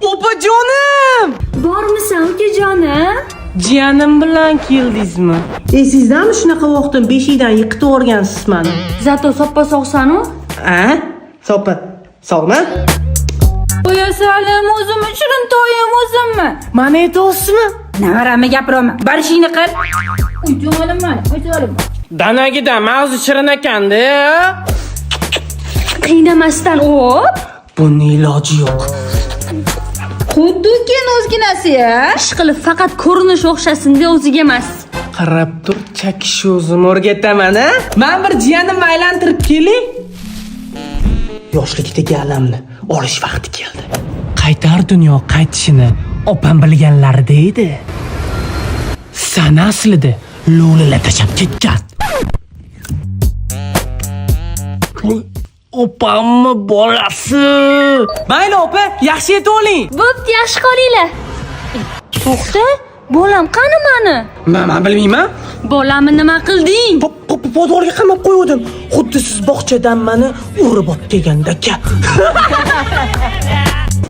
Opajonim! Bormisan, ukajonim? Jiyanim bilan keldingizmi? Esingizdami, shunaqa vaqtim beshikdan yiqitib yuborgansiz mani? Зато soppa sog'san-u. A? Soppa. Sog'mi? Qo'yasalim, o'zimni shirin toyim o'zimmi? Mani aytyapsizmi? Navaramni gapiraman. Bar ishingni qil. Uy jonim mani, uy jonim. Danagidan mavzu shirin ekanda. Qiynamasdan o'p. Buni iloji yo'q. Xuddi ukani o'zginasi ya. Ish qilib faqat ko'rinish o'xshasin-da, o'ziga emas. Qarab tur, chakish o'zim o'rgataman, a? Men bir jiyanimni aylantirib kelay. Yoshlikdagi alamni olish vaqti keldi. Qaytar dunyo qaytishini opam bilganlarida edi. Sana aslida lo'lilar tashlab ketgan. Opamni bolasi. Mayli opa, yaxshi yetib oling. Bo'pti, yaxshi qolinglar. To'xta, bolam qani mani? Men bilmayman. Bolamni nima qilding? Podvolga qamab qo'ygandim. Xuddi siz bog'chadan mani urib olib kelgandaka.